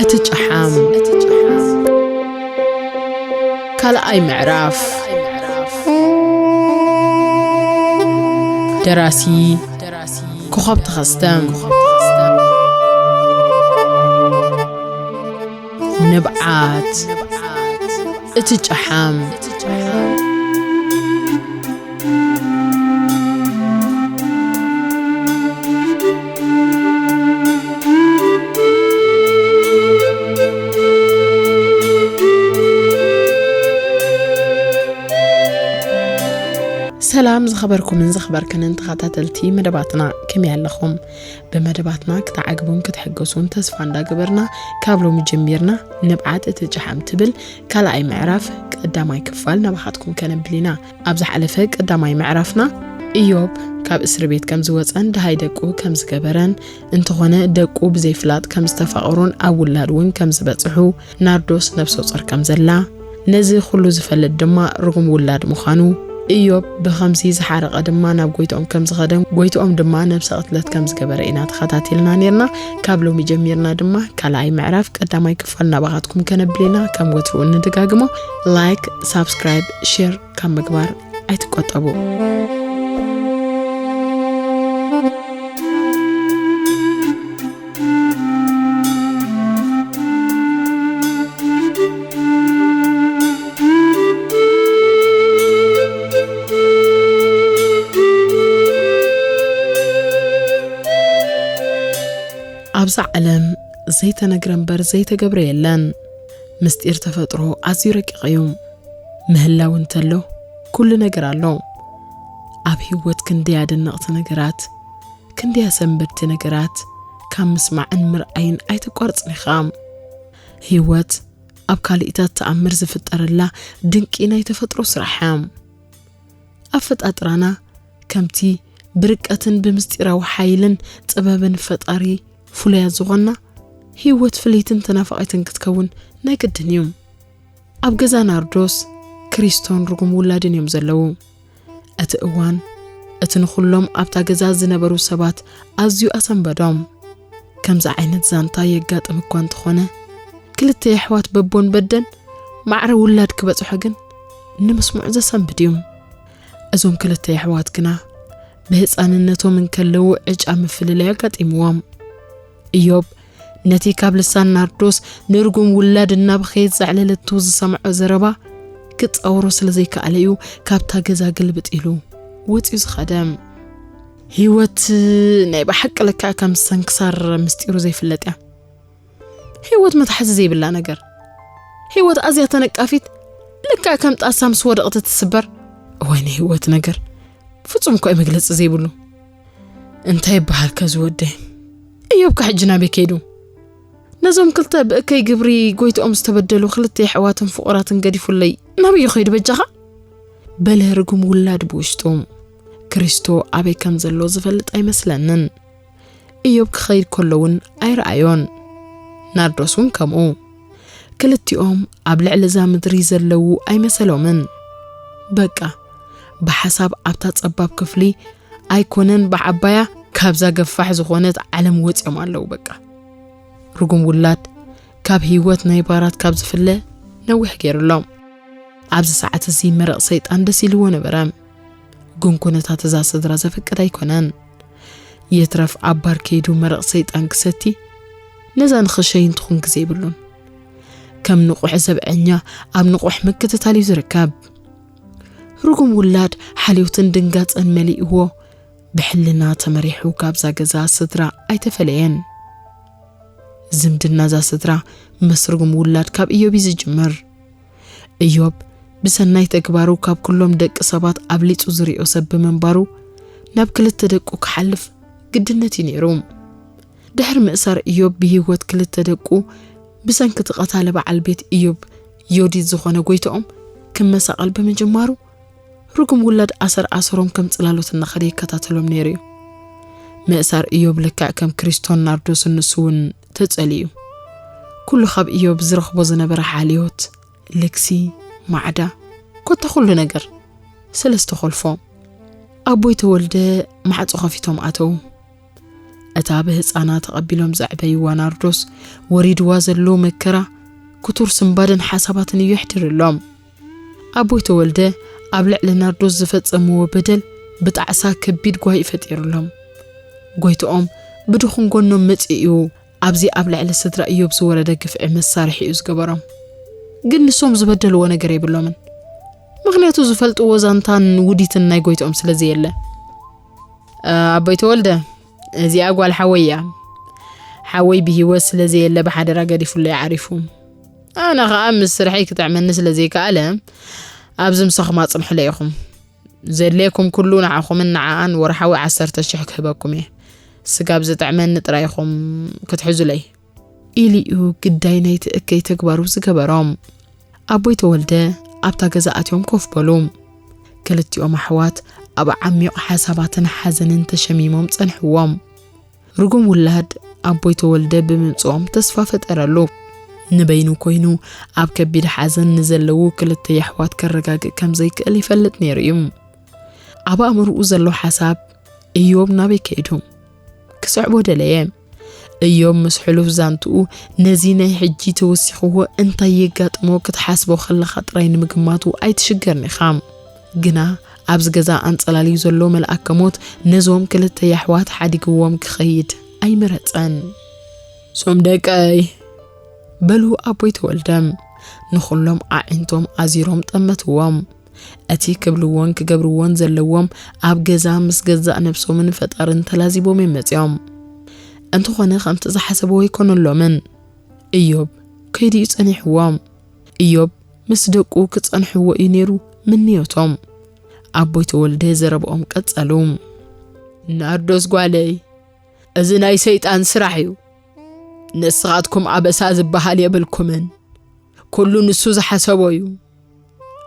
ትጨሓም። ካልኣይ ምዕራፍ። ደራሲ ኮኾብ ተኸስተ። ንብዓት። እቲ ጨሓም። ሰላም ዝኸበርኩምን ዝኸበርክንን ተኸታተልቲ መደባትና፣ ከመይ ኣለኹም? ብመደባትና ክትዓግቡን ክትሕገሱን ተስፋ እንዳገበርና፣ ካብ ሎሚ ጀሚርና ንብዓት እቲ ጨሓም ትብል ካልኣይ ምዕራፍ ቀዳማይ ክፋል ናባኻትኩም ከነብል ኢና። ኣብ ዝሓለፈ ቀዳማይ ምዕራፍና፣ ኢዮብ ካብ እስሪ ቤት ከም ዝወጸን ደሃይ ደቁ ከም ዝገበረን፣ እንተኾነ ደቁ ብዘይፍላጥ ከም ዝተፋቐሩን ኣብ ውላድ እውን ከም ዝበጽሑ፣ ናርዶስ ነፍሰ ጾር ከም ዘላ፣ ነዚ ኩሉ ዝፈልጥ ድማ ርጉም ውላድ ምዃኑ፣ ኢዮብ ብኸምዚ ዝሓረቐ ድማ ናብ ጎይትኦም ከም ዝኸደን፣ ጎይትኦም ድማ ነብሰ ቅትለት ከም ዝገበረ ኢና ተኸታቲልና ኔርና። ካብ ሎሚ ጀሚርና ድማ ካልኣይ ምዕራፍ ቀዳማይ ክፋል ናባኻትኩም ከነብል ኢና። ከም ወትሩ እንድጋግሞ፣ ላይክ፣ ሳብስክራይብ፣ ሼር ካብ ምግባር ኣይትቆጠቡ። ኣብዛ ዓለም ዘይተነግረ እምበር ዘይተገብረ የለን። ምስጢር ተፈጥሮ ኣዝዩ ረቂቕ እዩ። ምህላው እንተሎ፣ ኩሉ ነገር ኣሎ። ኣብ ህይወት ክንደይ ኣደነቕቲ ነገራት፣ ክንደይ ኣሰንበድቲ ነገራት ካብ ምስማዕን ምርኣይን ኣይተቋርጽን ኢኻ። ህይወት ኣብ ካልኢታት ተኣምር ዝፍጠረላ ድንቂ ናይ ተፈጥሮ ስራሕ እያ። ኣፈጣጥራና ከምቲ ብርቀትን ብምስጢራዊ ሓይልን ጥበብን ፈጣሪ ፍሉያት ዝኾንና፣ ህይወት ፍልይትን ተናፋቒትን ክትከውን ናይ ግድን እዩ። ኣብ ገዛ ናርዶስ፣ ክሪስቶን ርጉም ውላድን እዮም ዘለዉ። እቲ እዋን፣ እቲ ንኹሎም ኣብታ ገዛ ዝነበሩ ሰባት ኣዝዩ ኣሰንበዶም። ከምዚ ዓይነት ዛንታ የጋጥም እኳ እንተኾነ፣ ክልተ የሕዋት በቦን በደን ማዕረ ውላድ ክበጽሖ ግን ንምስምዑ ዘሰንብድ እዩ። እዞም ክልተ የሕዋት ግና ብህፃንነቶም እንከለዉ ዕጫ ምፍልላይ ኣጋጢምዎም። ኢዮብ ነቲ ካብ ልሳን ናርዶስ ንርጉም ውላድ እናበኸየት ዘዕለለቱ ዝሰምዖ ዘረባ ክጻወሮ ስለ ዘይከኣለ እዩ ካብታ ገዛ ግልብጥ ኢሉ ወጺኡ ዝኸደ። ህይወት ናይ ብሓቂ ለክዕ ከም ሰንክሳር ምስጢሩ ዘይፍለጥ እያ። ህይወት መትሓዚ ዘይብላ ነገር። ህይወት ኣዝያ ተነቃፊት፣ ልክዕ ከም ጣሳ ምስ ወደቕት እትስበር። እዋይ ናይ ህይወት ነገር። ፍጹም እኮ እዩ መግለጺ ዘይብሉ። እንታይ ይበሃል ከ ዝወደይ? እዮብ ከ ሕጂ ናበይ ከይዱ? ነዞም ክልተ ብእከይ ግብሪ ጎይትኦም ዝተበደሉ ክልተ የሕዋትን ፍቑራትን ገዲፉለይ ናበይ እዩ ከይዱ በጃኻ? በለ ርጉም ውላድ ብውሽጡ። ክሪስቶ ኣበይ ከም ዘሎ ዝፈልጥ ኣይመስለንን። እዮብ ክኸይድ ከሎ እውን ኣይረኣዮን። ናርዶስ እውን ከምኡ። ክልቲኦም ኣብ ልዕሊ እዛ ምድሪ ዘለዉ ኣይመሰሎምን። በቃ፣ ብሓሳብ ኣብታ ጸባብ ክፍሊ ኣይኮነን ብዓባያ ካብዛ ገፋሕ ዝኾነት ዓለም ወጺኦም ኣለዉ በቃ። ርጉም ውላድ ካብ ህይወት ናይ ባራት ካብ ዝፍለ ነዊሕ ገይሩ ኣሎ። ኣብዚ ሰዓት እዚ መረቕ ሰይጣን ደስ ኢልዎ ነበረ። ግን ኩነታት እዛ ስድራ ዘፍቅድ ኣይኮነን። ይትረፍ ኣብ ባር ከይዱ መረቕ ሰይጣን ክሰቲ፣ ነዛ ንኽሸይን ትኹን ግዜ የብሉን። ከም ንቑሕ ዘብዐኛ ኣብ ንቑሕ ምክትታል እዩ ዝርከብ። ርጉም ውላድ ሓልዮትን ድንጋጸን መሊእዎ፣ ብሕልና ተመሪሑ ካብዛ ገዛ ስድራ ኣይተፈለየን። ዝምድና እዛ ስድራ ምስ ርጉም ውላድ ካብ እዮብ እዩ ዝጅምር። እዮብ ብሰናይ ተግባሩ ካብ ኩሎም ደቂ ሰባት ኣብሊጹ ዝሪኦ ሰብ ብምንባሩ፣ ናብ ክልተ ደቁ ክሓልፍ ግድነት እዩ ነይሩ። ድሕሪ ምእሳር እዮብ ብህይወት ክልተ ደቁ ብሰንኪ እቲ ቀታሊ በዓል ቤት እዮብ ዮዲት ዝኾነ ጎይትኦም ክመሳቐል ብምጅማሩ፣ ርጉም ውላድ ኣሰር ኣሰሮም ከም ጽላሎት እናኸደ ይከታተሎም ነይሩ እዩ። ምእሳር እዮብ ልክዕ ከም ክሪስቶን ናርዶስን ንሱ እውን ተጸልዩ። ኩሉ ካብ እዮብ ዝረኽቦ ዝነበረ ሓልዮት፣ ልግሲ፣ ማዕዳ፣ ኮታ ኩሉ ነገር ስለ ዝተኾልፎ፣ ኣቦይ ተወልደ ማዕጾ ከፊቶም ኣተዉ። እታ ብህፃና ተቐቢሎም ዘዕበይዋ ናርዶስ፣ ወሪድዋ ዘሎ መከራ ክቱር ስንባደን ሓሳባትን እዩ የሕድረሎም። ኣቦይ ተወልደ ኣብ ልዕሊ ናርዶስ ዝፈጸምዎ በደል ብጣዕሳ ከቢድ ጓሂ ፈጢሩሎም። ጎይትኦም ብድኹም ጎኖም መጺኡ እዩ ኣብዚ ኣብ ልዕሊ ስድራ እዮብ ዝወረደ ግፍዒ መሳርሒ እዩ ዝገበሮም። ግን ንሶም ዝበደልዎ ነገር የብሎምን። ምኽንያቱ ዝፈልጥዎ ዛንታን ውዲትን ናይ ጎይትኦም ስለ ዘየለ። "ኣቦይ ተወልደ፣ እዚኣ ጓል ሓወይ እያ። ሓወይ ብህይወት ስለ ዘየለ ብሓደራ ገዲፉለይ ዓሪፉ። ኣነ ኸኣ ምስ ስርሐይ ክጥዕመኒ ስለ ዘይከኣለ ኣብዚ ምሳኹም ኣጽንሑለይ ኢኹም። ዘድልየኩም ኩሉ ንዓኹምን ንዓኣን ወርሓዊ ዓሰርተ ሽሕ ክህበኩም እየ። ስጋብ ዝጥዕመኒ ጥራይ ኢኹም ክትሕዙለይ" ኢሉ እዩ ግዳይ ናይቲ እከይ ተግባሩ ዝገበሮም። ኣቦይ ተወልደ ኣብታ ገዛ ኣትዮም ኮፍ በሉ። ክልቲኦም ኣሕዋት ኣብ ዓሚቕ ሓሳባትን ሓዘንን ተሸሚሞም ጸንሕዎም። ርጉም ውላድ ኣቦይ ተወልደ ብምምጽኦም ተስፋ ፈጠረሉ። ንበይኑ ኮይኑ ኣብ ከቢድ ሓዘን ንዘለዉ ክልተ የሕዋት ከረጋግእ ከም ዘይክእል ይፈልጥ ነይሩ እዩ። ኣብ ኣእምርኡ ዘሎ ሓሳብ፣ "እዮብ ናበይ ከይዱ?" ክስዕቦ ደለየ። እዮብ ምስ ሕሉፍ ዛንትኡ ነዚ ናይ ሕጂ ተወሲኽዎ እንታይ የጋጥሞ ክትሓስቦ ከለኻ ጥራይ ንምግማቱ ኣይትሽገርን ኢኻ። ግና ኣብዚ ገዛ ኣንጸላልዩ ዘሎ መልኣከ ሞት ነዞም ክልተ የሕዋት ሓዲግዎም ክኸይድ ኣይመረጸን። "ሶም ደቀይ" በሉ ኣቦይ ተወልደ። ንኹሎም ኣዒንቶም ኣዚሮም ጠመትዎም። እቲ ክብልዎን ክገብርዎን ዘለዎም ኣብ ገዛ ምስ ገዛእ ነብሶምን ፈጣርን ተላዚቦም እዮም መጺኦም። እንተኾነ ከምቲ ዝሓሰብዎ ኣይኮነሎምን። እዮብ ከይዱ እዩ ጸኒሕዎም። እዮብ ምስ ደቁ ክጸንሕዎ እዩ ነይሩ ምንዮቶም። ኣቦይ ተወልደ ዘረብኦም ቀጸሉ። "ናርዶስ ጓለይ፣ እዚ ናይ ሰይጣን ስራሕ እዩ። ንስኻትኩም ኣበሳ ዝበሃል የብልኩምን። ኩሉ ንሱ ዝሓሰቦ እዩ።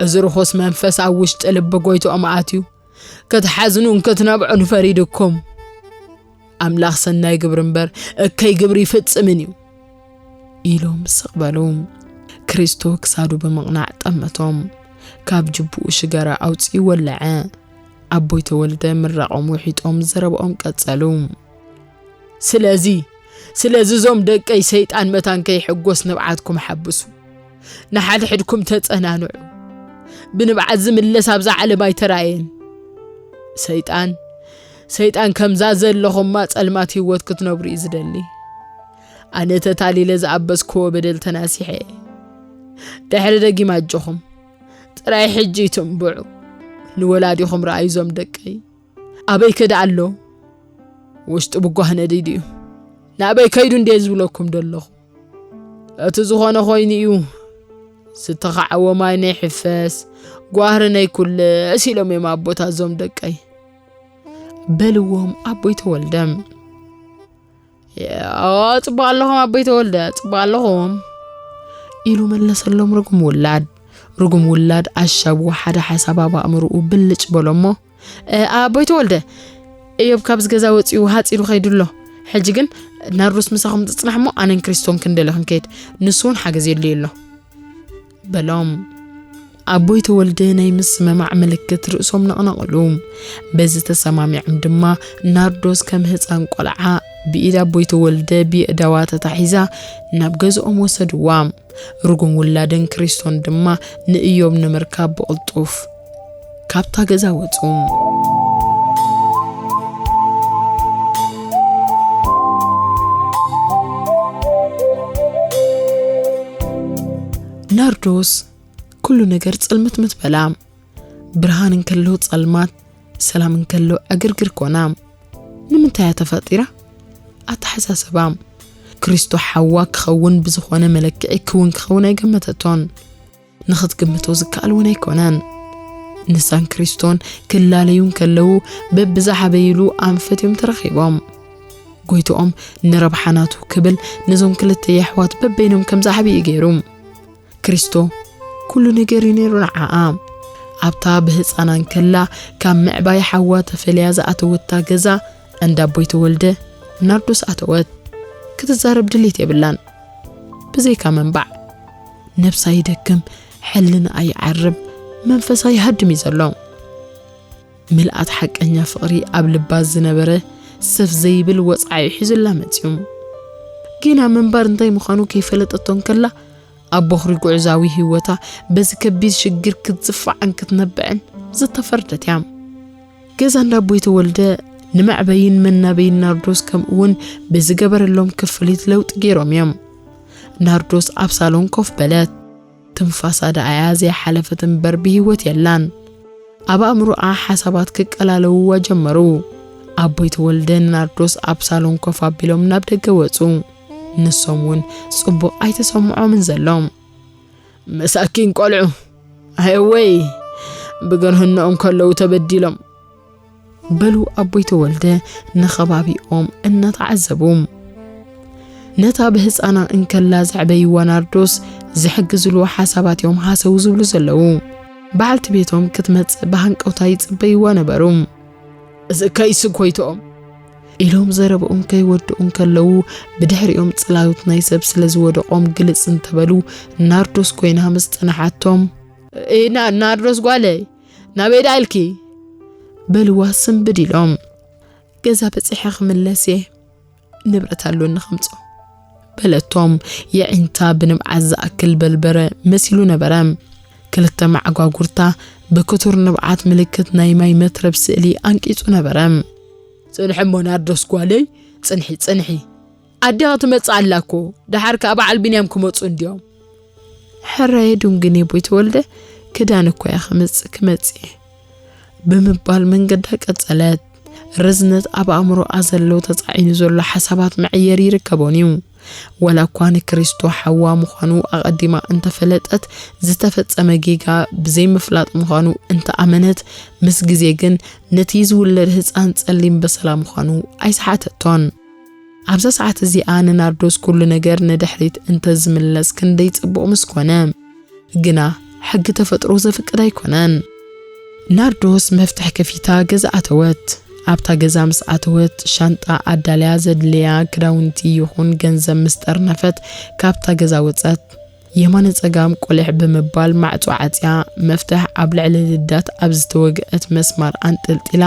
እዚ ርኹስ መንፈስ ኣብ ውሽጢ ልቢ ጎይትኦም ኣትዩ፣ ክትሓዝኑን ክትነብዑን ፈሪድኩም። ኣምላኽ ሰናይ ግብሪ እምበር እከይ ግብሪ ይፍጽምን እዩ" ኢሎም ስቕ በሉ። ክሪስቶ ክሳዱ ብምቕናዕ ጠመቶም። ካብ ጅቡኡ ሽጋራ ኣውጺኡ ወለዐ። ኣቦይ ተወልደ ምራቖም ውሒጦም ዘረባኦም ቀጸሉ። "ስለዚ፣ ስለዚ እዞም ደቀይ ሰይጣን መታን ከይሕጎስ ንብዓትኩም ሓብሱ። ንሓድሕድኩም ተጸናንዑ። ብንብዓት ዝምለስ ኣብዛ ዓለም ኣይተራእየን። ሰይጣን፣ ሰይጣን ከምዛ ዘለኹማ ጸልማት ህይወት ክትነብሩ እዩ ዝደሊ። ኣነ ተታሊለ ዝኣበስክዎ በደል ተናሲሐ እየ። ድሕሪ ደጊም ኣጆኹም። ጥራይ ሕጂ ይትንብዑ። ንወላዲኹም ረኣዩ እዞም ደቀይ። ኣበይ ከ ደኣ ኣሎ? ውሽጡ ብጓህ ነዲዱ እዩ። ናበይ ከይዱ እንድየ ዝብለኩም ዘለኹ። እቲ ዝኾነ ኮይኑ እዩ። ዝተኻዕወ ማይ ናይ ሕፈስ፣ ጓህሪ ናይ ኩልስ ኢሎም እዮም ኣቦታት እዞም ደቀይ" በልዎም ኣቦይ ተወልደ። "ኣዎ፣ ጽቡቕ ኣለኹም ኣቦይ ተወልደ፣ ጽቡቕ ኣለኹም" ኢሉ መለሰሎም ርጉም ውላድ። ርጉም ውላድ ኣሻቡ ሓደ ሓሳብ ኣብ ኣእምርኡ ብልጭ በሎ እሞ፣ "እ፣ ኣቦይ ተወልደ፣ እዮብ ካብዚ ገዛ ወጺኡ ሃጺሩ ከይዱ ኣሎ። ሕጂ ግን ናርዶስ ምሳኹም ትጽናሕ እሞ ኣነን ክሪስቶን ክንደሊ ክንከይድ፣ ንሱ እውን ሓገዝ የድልዮ ኣሎ" በሎም። ኣቦይ ተወልደ ናይ ምስምማዕ ምልክት ርእሶም ነቕነቕሉ። በዚ ተሰማሚዖም ድማ ናርዶስ ከም ህፃን ቆልዓ ብኢድ ኣቦይ ተወልደ ብየእዳዋ ተታሒዛ ናብ ገዝኦም ወሰድዋ። ርጉም ውላደን ክሪስቶን ድማ ንእዮብ ንምርካብ ብቕልጡፍ ካብታ ገዛ ወጹ። ናርዶስ ኩሉ ነገር ጽልምትምት በላ። ብርሃን እንከሎ ጸልማት፣ ሰላም እንከሎ ዕግርግር ኮና። ንምንታይ እያ ተፈጢራ? ኣተሓሳስባ። ክሪስቶ ሓዋ ክኸውን ብዝኾነ መለክዒ ክውን ክኸውን ኣይገመተቶን። ንኽትግምቶ ዝከኣል እውን ኣይኮነን። ንሳን ክሪስቶን ክላለዩ እንከለዉ በብዝሓበይሉ ኣንፈት እዮም ተረኺቦም። ጎይትኦም ንረብሓ ናቱ ክብል ነዞም ክልተ የሕዋት በበይኖም ከም ዝዓብዩ ገይሩ። ክሪስቶ ኩሉ ነገር እዩ ነይሩ ንዓኣ። ኣብታ ብህፃና እንከላ ካብ ምዕባይ ሓዋ ተፈልያ ዝኣተወታ ገዛ እንዳ ኣቦይ ተወልደ ናርዶስ ኣተወት። ክትዛረብ ድሌት የብላን። ብዘይካ መንባዕ ነብሳ ይደክም፣ ሕልንኣ ይዓርብ፣ መንፈሳ ይሃድም እዩ ዘሎ። ምልኣት ሓቀኛ ፍቕሪ ኣብ ልባ ዝነበረ ሰፍ ዘይብል ወጻዒ ሒዙላ መጺኡ። ጌና ምንባር እንታይ ምዃኑ ከይፈለጠቶ እንከላ፣ ኣብ ቦኽሪ ጉዕዛዊ ህይወታ በዚ ከቢድ ሽግር ክትዝፋዕን ክትነብዕን ዝተፈርደት እያ። ገዛ እንዳ ኣቦይ ተወልደ ንመዕበይን መናበይን ናርዶስ ከምኡ እውን ብዝገበረሎም ክፍሊት ለውጢ ገይሮም እዮም። ናርዶስ ኣብ ሳሎን ኮፍ በለት። ትንፋሳ ደኣ እያ ዘይሓለፈት እምበር ብህይወት የላን። ኣብ ኣእምሮኣ ሓሳባት ክቀላለውዋ ጀመሩ። ኣቦይ ተወልደ ንናርዶስ ኣብ ሳሎን ኮፍ ኣቢሎም ናብ ደገ ወጹ። ንሶም እውን ጽቡቕ ኣይተሰምዖምን ዘሎ። መሳኪን ቆልዑ፣ ኣየወይ፣ ብገርህነኦም ከለዉ ተበዲሎም። በሉ ኣቦይ ተወልደ ንኸባቢኦም እናተዓዘቡ። ነታ ብህፃና እንከላ ዘዕበይዋ ናርዶስ ዝሕግዝሉ ሓሳባት እዮም ሃሰው ዝብሉ ዘለዉ። በዓልቲ ቤቶም ክትመጽእ ብሃንቀውታ ይጽበይዋ ነበሩ። እዚ ከይሲ ኮይትኦም ኢሎም ዘረብኦም ከይወድኡ እንከለዉ፣ ብድሕሪኦም ጽላሎት ናይ ሰብ ስለ ዝወደቖም ግልጽ እንተበሉ፣ ናርዶስ ኮይና ምስ ጸንሓቶም፣ "እ፣ ና-፣ ናርዶስ ጓለይ፣ ናበይ ደኣ ኢልኪ?" በልዋ ስንብድ ኢሎም። "ገዛ በጺሐ ክምለስ እየ፣ ንብረት ኣሎኒ ከምጾ" በለቶም። የዒንታ ብንብዓት ዝኣክል በልበረ መሲሉ ነበረ። ክልተ ማዕጓጉርታ ብክቱር ንብዓት ምልክት ናይ ማይ መትረብ ስእሊ ኣንቂጹ ነበረ። "ጽንሒ እሞ ናርዶስ ጓለይ፣ ጽንሒ፣ ጽንሒ። ኣዴኺ ትመጽእ ኣላ እኮ፣ ደሓር ከኣ በዓል ቢንያም ክመጹ እንድዮም።" "ሕራየ ዱንግን ኣቦይ ተወልደ፣ ክዳን እኮ እያ ክምጽእ፣ ክመጽእ እየ" ብምባል መንገዳ ቀጸለት። ርዝነት ኣብ ኣእምሮኣ ዘሎ ተጻዒኑ ዘሎ ሓሳባት መዐየሪ ይርከቦን እዩ። ዋላ እኳ ንክሪስቶ ሓዋ ምዃኑ ኣቐዲማ እንተፈለጠት፣ ዝተፈጸመ ጌጋ ብዘይምፍላጥ ምዃኑ እንተኣመነት፣ ምስ ግዜ ግን ነቲ ዝውለድ ህጻን ጸሊም በሰላ ምዃኑ ኣይሰሓተቶን። ኣብዛ ሰዓት እዚኣ ንናርዶስ ኩሉ ነገር ንድሕሪት እንተዝምለስ ክንደይ ጽቡቕ ምስ ኮነ። ግና ሕጊ ተፈጥሮ ዘፍቅድ ኣይኮነን። ናርዶስ መፍትሕ ከፊታ ገዛ ኣተወት። ኣብታ ገዛ ምስ ኣተወት፣ ሻንጣ ኣዳልያ፣ ዘድልያ ክዳውንቲ ይኹን ገንዘብ ምስ ጠርነፈት፣ ካብታ ገዛ ወጸት። የማነ ጸጋም ቆሊሕ ብምባል ማዕጾ ዓጽያ፣ መፍትሕ ኣብ ልዕሊ ልዳት ኣብ ዝተወግአት መስማር ኣንጠልጢላ፣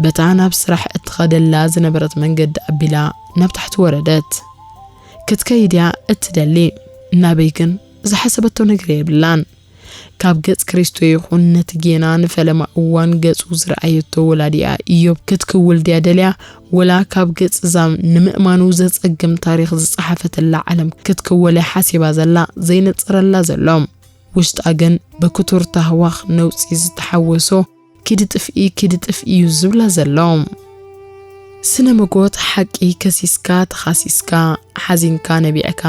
በታ ናብ ስራሕ እትኸደላ ዝነበረት መንገዲ ኣቢላ ናብ ታሕቲ ወረደት። ክትከይድ እያ እትደሊ፣ ናበይ ግን ዝሓሰበቶ ነገር የብላን። ካብ ገጽ ክሪስቶ ይኹን ነቲ ጌና ንፈለማ እዋን ገጹ ዝረኣየቶ ወላዲኣ ኢዮብ ክትክውል ድያ ደልያ፣ ወላ ካብ ገጽ እዛ ንምእማኑ ዘጸግም ታሪኽ ዝጸሓፈትላ ዓለም ክትክወል እያ ሓሲባ ዘላ ዘይነጸረላ ዘሎ። ውሽጣ ግን ብክቱር ታህዋኽ ነውጺ ዝተሓወሶ፣ "ኪዲ ጥፍኢ፣ ኪዲ ጥፍኢ" እዩ ዝብላ ዘሎ። ስነ መጎት ሓቂ ከሲስካ ተኻሲስካ፣ ሓዚንካ ነቢዕካ፣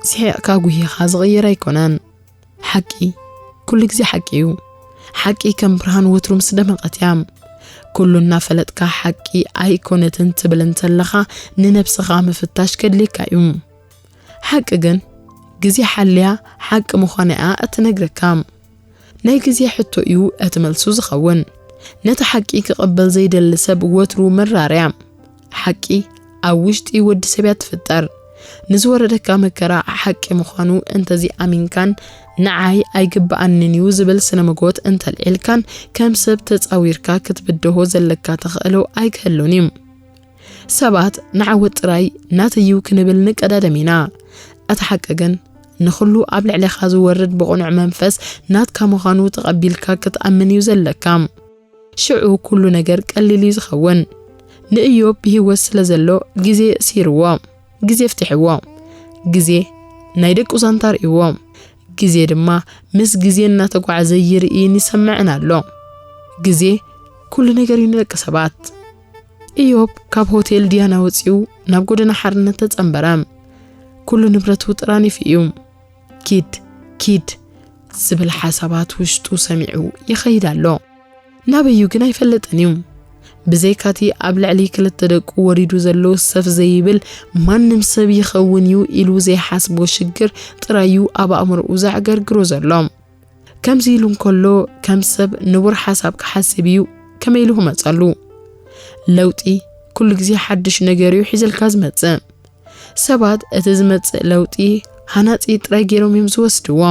ስሒቕካ ጉሂኻ ዝቕየር ኣይኮነን። ሓቂ ኩሉ ግዜ ሓቂ እዩ። ሓቂ ከም ብርሃን ወትሩ ምስ ደመቐት እያ። ኩሉ እናፈለጥካ ሓቂ ኣይኮነትን ትብል እንተለኻ፣ ንነብስኻ ምፍታሽ ከድልየካ እዩ። ሓቂ ግን ግዜ ሓልያ ሓቂ ምዃና እያ እትነግረካ። ናይ ግዜ ሕቶ እዩ እቲ መልሱ ዝኸውን። ነቲ ሓቂ ክቕበል ዘይደሊ ሰብ ወትሩ መራር እያ። ሓቂ ኣብ ውሽጢ ወዲ ሰብ እያ ትፍጠር። ንዝወረደካ መከራ ሓቂ ምዃኑ እንተዘይኣሚንካን ንዓይ ኣይግብኣንን እዩ ዝብል ስነ መጎት እንተልዒልካን ከም ሰብ ተጻዊርካ ክትብድሆ ዘለካ ተኽእሎ ኣይክህሉን እዩ። ሰባት ንዓወት ጥራይ ናተይ እዩ ክንብል ንቀዳደም ኢና። እቲ ሓቂ ግን ንኹሉ ኣብ ልዕሌኻ ዝወርድ ብቕኑዕ መንፈስ ናትካ ምዃኑ ተቐቢልካ ክትኣምን እዩ ዘለካ። ሽዑ ኩሉ ነገር ቀሊል እዩ ዝኸውን። ንእዮብ ብህይወት ስለ ዘሎ ግዜ ሲርዎ፣ ግዜ ፍትሕዎ። ግዜ ናይ ደቁ ዛንታ ርእይዎ። ግዜ ድማ ምስ ግዜ እናተጓዕዘ ይርእይን ይሰምዕን ኣሎ። ግዜ ኩሉ ነገር እዩ ንደቂ ሰባት። እዮብ ካብ ሆቴል ዲያና ወጺኡ ናብ ጎደና ሓርነት ተጸንበረ። ኩሉ ንብረቱ ጥራኒፉ እዩ። "ኪድ፣ ኪድ" ዝብል ሓሳባት ውሽጡ ሰሚዑ ይኸይድ ኣሎ። ናበዩ ግን ኣይፈልጥን እዩ። ብዘይካቲ ኣብ ልዕሊ ክልተ ደቁ ወሪዱ ዘሎ ሰፍ ዘይብል ማንም ሰብ ይኸውን እዩ ኢሉ ዘይሓስቦ ሽግር ጥራይ እዩ ኣብ ኣእምሮኡ ዘዕገርግሮ ዘሎ። ከምዚ ኢሉ እንከሎ ከም ሰብ ንቡር ሓሳብ ክሓስብ እዩ ከመይ ኢሉ ክመጸሉ? ለውጢ ኩሉ ግዜ ሓድሽ ነገር እዩ ሒዝልካ ዝመጽእ። ሰባት እቲ ዝመጽእ ለውጢ ሃናጺ ጥራይ ገይሮም እዮም ዝወስድዎ።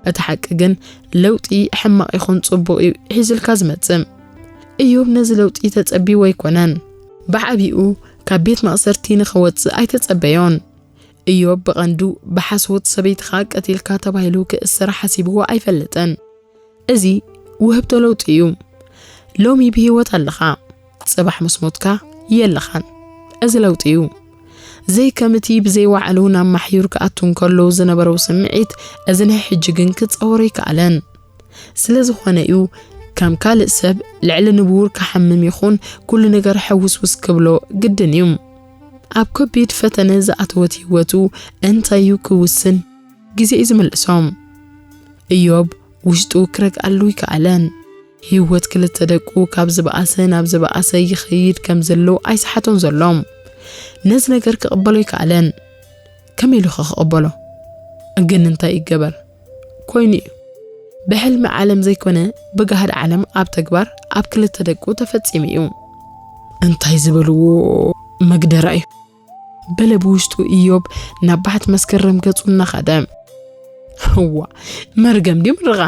እቲ ሓቂ ግን ለውጢ ሕማቕ ይኹን ጽቡቕ እዩ ሒዝልካ ዝመጽእ። እዮብ ነዚ ለውጢ ተጸቢዎ ኣይኮነን። ብዓቢኡ ካብ ቤት ማእሰርቲ ንኸወጽእ ኣይተጸበዮን። እዮብ ብቐንዱ ብሓሶት ሰበይትኻ ቀቲልካ ተባሂሉ ክእሰር ሓሲብዎ ኣይፈልጥን። እዚ ውህብቶ ለውጢ እዩ። ሎሚ ብህይወት ኣለኻ፣ ጽባሕ ምስ ሞትካ የለኻን። እዚ ለውጢ እዩ። ዘይከም እቲ ብዘይ ዋዕሉ ናብ ማሕዩር ክኣቱ እንከሎ ዝነበረው ስምዒት፣ እዚ ናይ ሕጂ ግን ክጻወሮ ኣይከኣለን። ስለ ዝኾነ እዩ ከም ካልእ ሰብ ልዕሊ ንቡር ክሓምም ይኹን ኩሉ ነገር ሕውስውስ ክብሎ ግድን እዩ። ኣብ ከቢድ ፈተነ ዝኣተወት ህይወቱ እንታይ እዩ ክውስን? ግዜ እዩ ዝምልሶም። እዮብ ውሽጡ ክረግኣሉ ይከኣለን። ህይወት ክልተ ደቁ ካብ ዝበኣሰ ናብ ዝበኣሰ ይኸይድ ከም ዘሎ ኣይሰሓቶን ዘሎ። ነዚ ነገር ክቕበሎ ይከኣለን። ከመይ ኢሉ ኸ ክቕበሎ? ግን እንታይ ይገበር? ኮይኑ እዩ። ብሕልሚ ዓለም ዘይኮነ ብጋህድ ዓለም ኣብ ተግባር ኣብ ክልተ ደቁ ተፈጺሙ እዩ። እንታይ ዝበልዎ መግደራ እዩ? በለ ብውሽጡ እዮብ ናብ ባሕቲ መስከረም ገጹ እናኸደ። እዋ፣ መርገም ድዩ ምርቓ?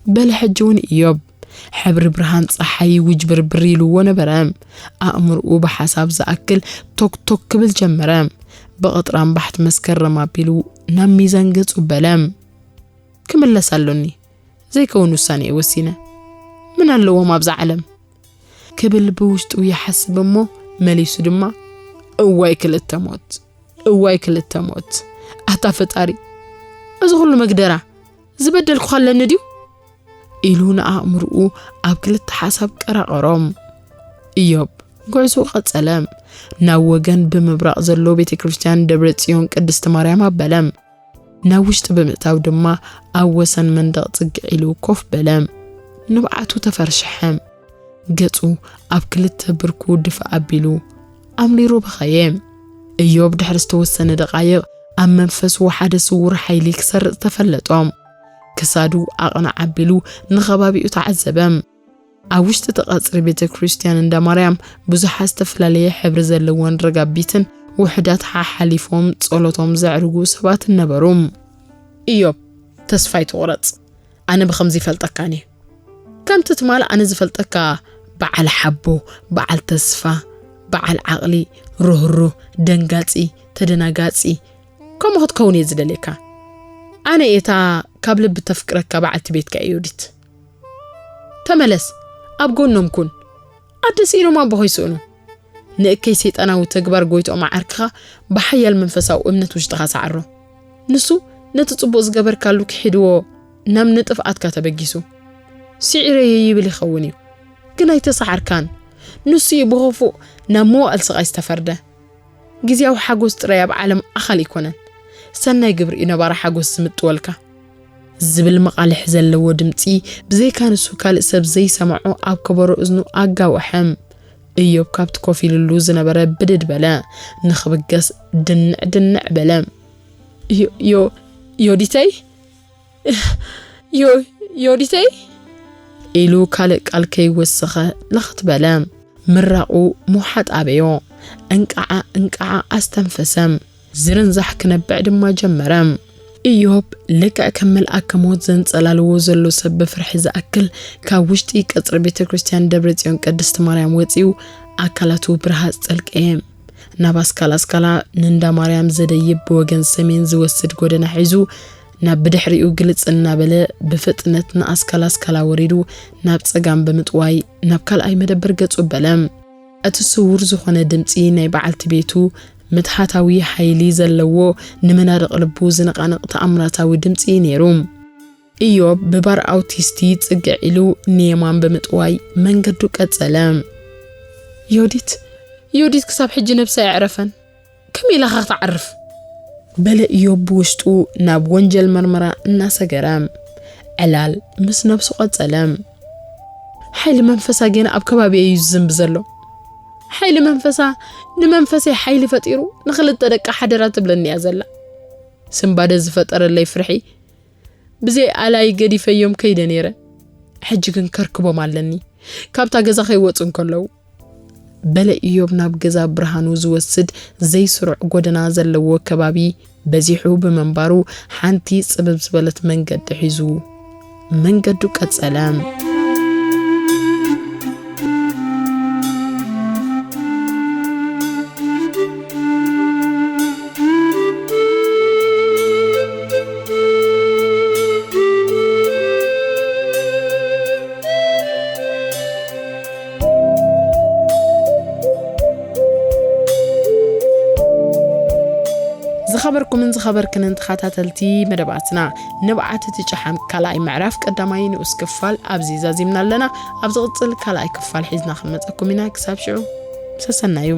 በለ ሕጂ እውን እዮብ። ሕብሪ ብርሃን ጸሓይ ውጅብርብር ኢልዎ ነበረ። ኣእምርኡ ብሓሳብ ዝኣክል ቶክ ቶክ ክብል ጀመረ። ብቕጥራን ባሕቲ መስከረም ኣቢሉ ናብ ሚዛን ገጹ በለ። ክምለስ ኣሎኒ። ዘይከውን ውሳኔ እየ ወሲነ። ምን ኣለዎም ኣብዛ ዓለም? ክብል ብውሽጡ ይሓስብ እሞ መሊሱ ድማ፣ እዋይ ክልተ ሞት፣ እዋይ ክልተ ሞት። ኣታ ፈጣሪ፣ እዚ ኩሉ መግደራ ዝበደልኩ ኣለኒ ድዩ? ኢሉ ንኣእምርኡ ኣብ ክልተ ሓሳብ ቀራቐሮም። እዮብ ጉዕዞ ቀጸለ። ናብ ወገን ብምብራቕ ዘሎ ቤተ ክርስቲያን ደብረ ጽዮን ቅድስቲ ማርያም ኣበለ። ናብ ውሽጢ ብምእታው ድማ ኣብ ወሰን መንደቕ ጽግዕ ኢሉ ኮፍ በለ። ንብዓቱ ተፈርሸሐ። ገጹ ኣብ ክልተ ብርኩ ድፍእ ኣቢሉ ኣምሪሩ በኸየ። እዮብ ድሕሪ ዝተወሰነ ደቓይቕ ኣብ መንፈሱ ሓደ ስዉር ሓይሊ ክሰርጽ ተፈለጦ። ክሳዱ ኣቕንዕ ኣቢሉ ንኸባቢኡ ተዓዘበ። ኣብ ውሽጢ እቲ ቀጽሪ ቤተ ክርስቲያን እንዳ ማርያም ብዙሓት ዝተፈላለየ ሕብሪ ዘለዎን ረጋቢትን ውሑዳት ሓሓሊፎም ጸሎቶም ዘዕርጉ ሰባት ነበሩ። እዮብ፣ ተስፋ ኣይትቑረጽ። ኣነ ብኸምዚ ይፈልጠካን እየ። ከምቲ ትማል ኣነ ዝፈልጠካ በዓል ሓቦ፣ በዓል ተስፋ፣ በዓል ዓቕሊ፣ ርህሩህ፣ ደንጋጺ፣ ተደናጋጺ፣ ከምኡ ክትከውን እየ ዝደልየካ። ኣነ እየ እታ ካብ ልቢ ተፍቅረካ በዓልቲ ቤትካ እየ ዮዲት። ተመለስ፣ ኣብ ጎኖም ኩን። ኣደ ስኢኖም ኣቦ ከይስእኑ። ንእከይ ሰይጣናዊ ተግባር ጎይትኦም ዓርክኻ ብሓያል መንፈሳዊ እምነት ውሽጥኻ ሰዓሮ። ንሱ ነቲ ጽቡቕ ዝገበርካሉ ክሒድዎ ናብ ንጥፍኣትካ ተበጊሱ። ስዒረዮ ይብል ይኸውን እዩ፣ ግን ኣይተሰዓርካን። ንሱ እዩ ብኸፉእ ናብ መዋእል ስቓይ ዝተፈርደ። ግዜያዊ ሓጎስ ጥራይ ኣብ ዓለም ኣኻሊ ኣይኮነን። ሰናይ ግብሪ እዩ ነባሪ ሓጎስ ዝምጥወልካ። ዝብል መቓልሕ ዘለዎ ድምጺ ብዘይካ ንሱ ካልእ ሰብ ዘይሰምዖ ኣብ ከበሮ እዝኑ ኣጋወሐ። እዮብ ካብቲ ኮፍ ኢሉሉ ዝነበረ ብድድ በለ። ንኽብገስ ድንዕ ድንዕ በለ። ዮ-፣ ዮ-፣ ዮዲተይ? ዮ-፣ ዮዲተይ? ኢሉ ካልእ ቃል ከይወሰኸ ለኽት በለ። ምራቑ ምውሓጥ ኣበዮ። እንቃዓ እንቃዓ ኣስተንፈሰ። ዝርንዛሕ ክነብዕ ድማ ጀመረ። እዮብ ልክዕ ከም መልኣከ ሞት ዘንጸላልዎ ዘሎ ሰብ ብፍርሒ ዝኣክል ካብ ውሽጢ ቀጽሪ ቤተ ክርስቲያን ደብረ ጽዮን ቅድስቲ ማርያም ወጺኡ ኣካላቱ ብረሃጽ ጸልቀየ። ናብ ኣስካል ኣስካላ ንእንዳ ማርያም ዘደይብ ብወገን ሰሜን ዝወስድ ጎደና ሒዙ ናብ ብድሕሪኡ ግልጽ እናበለ ብፍጥነት ንኣስካል ኣስካላ ወሪዱ ናብ ጸጋም ብምጥዋይ ናብ ካልኣይ መደበር ገጹ በለ። እቲ ስዉር ዝኾነ ድምጺ ናይ በዓልቲ ቤቱ ምትሓታዊ ሓይሊ ዘለዎ፣ ንመናድቕ ልቡ ዝነቓንቕ ተኣምራታዊ ድምጺ እዩ ነይሩ። እዮብ ብባር ኣውቲስቲ ጽግዕ ኢሉ ንየማን ብምጥዋይ መንገዱ ቀጸለ። ዮዲት፣ ዮዲት ክሳብ ሕጂ ነብሳ ኣየዕረፈን። ከመይ ኢላኻ ክትዓርፍ? በለ እዮብ ብውሽጡ ናብ ወንጀል መርመራ እናሰገረ። ዕላል ምስ ነብሱ ቀጸለ። ሓይሊ መንፈሳ ጌና ኣብ ከባቢ እዩ ዝዝንብ ዘሎ። ሓይሊ መንፈሳ ንመንፈሰይ ሓይሊ ፈጢሩ ንኽልተ ደቂ ሓደራ ትብለኒ እያ ዘላ። ስንባደ ዝፈጠረለይ ፍርሒ ብዘይ ኣላይ ገዲፈዮም ከይደ ነይረ። ሕጂ ግን ከርክቦም ኣለኒ። ካብታ ገዛ ከይወጹ እንከለዉ። በለ እዮብ ናብ ገዛ ብርሃኑ ዝወስድ ዘይስሩዕ ጎደና ዘለዎ ከባቢ በዚሑ ብምንባሩ ሓንቲ ጽብብ ዝበለት መንገዲ ሒዙ መንገዱ ቀጸለ። ዝኸበርክንን ተኸታተልቲ መደባትና፣ ንብዓት እቲ ጨሓም ካልኣይ ምዕራፍ ቀዳማይ ንኡስ ክፋል ኣብዚ ዛዚምና ኣለና። ኣብ ዝቕጽል ካልኣይ ክፋል ሒዝና ክንመጸኩም ኢና። ክሳብ ሽዑ ሰሰናዩ።